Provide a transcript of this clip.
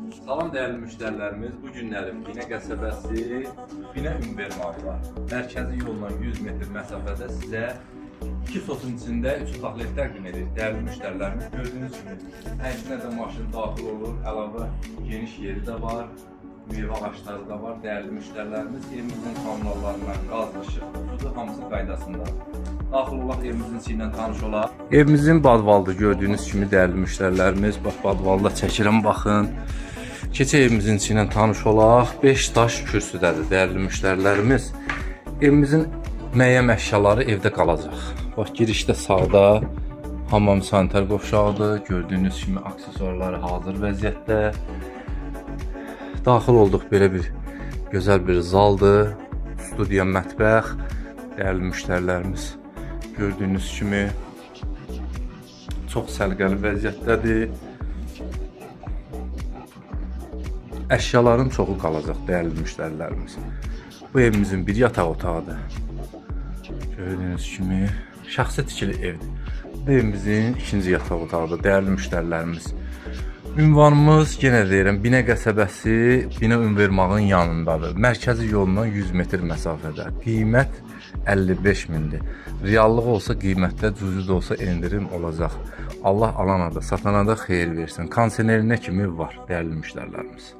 Salam dəyərli müştərilərimiz, bu günləri Binə qəsəbəsi, Binə Ünvermağda mərkəzi yolla 100 metr məsafədə sizə 2 sotun içində 3 otaqlı ev təqdim edirik. Dəyərli müştərilərimiz, gördüyünüz kimi həyətinə də maşın daxil olur, əlavə geniş yeri də var, meyvə ağacları da var. Dəyərli müştərilərimiz, evimizin kommunallarından qaz, işıq, sudur, hamısı qaydasındadır. Daxil olaq, evimizin içi ilə tanış olaq. Evimizin badvalıdır gördüyünüz kimi dəyərli müştərilərimiz. Bax badvalıda çəkirəm, baxın. Keçək evimizin içi ilə tanış olaq. 5 daş kürsüdədir dəyərli müştərilərimiz. Evimizin müəyyən əşyaları evdə qalacaq. Bax girişdə sağda hamam sanitar qovşağıdır. Gördüyünüz kimi aksesuarları hazır vəziyyətdə. Daxil olduq, belə bir gözəl bir zaldır. Studiya, mətbəx. Dəyərli müştərilərimiz, gördüyünüz kimi çox səliqəli vəziyyətdədir. Əşyaların çoxu qalacaq dəyərli müştərilərimiz. Bu evimizin bir yataq otağıdır. Gördüyünüz kimi şəxsi tikili evdir. Bu evimizin ikinci yataq otağıdır dəyərli müştərilərimiz. Ünvanımız yenə deyirəm, Binə qəsəbəsi, Binə Ünvermağın yanındadır. Mərkəzi yolundan 100 metr məsafədə. Qiymət 55 mindir. Reallıq olsa qiymətdə cüzi də olsa endirim olacaq. Allah alana da, satana da xeyir versin. Kondisionerinə kimi var dəyərli müştərilərimiz.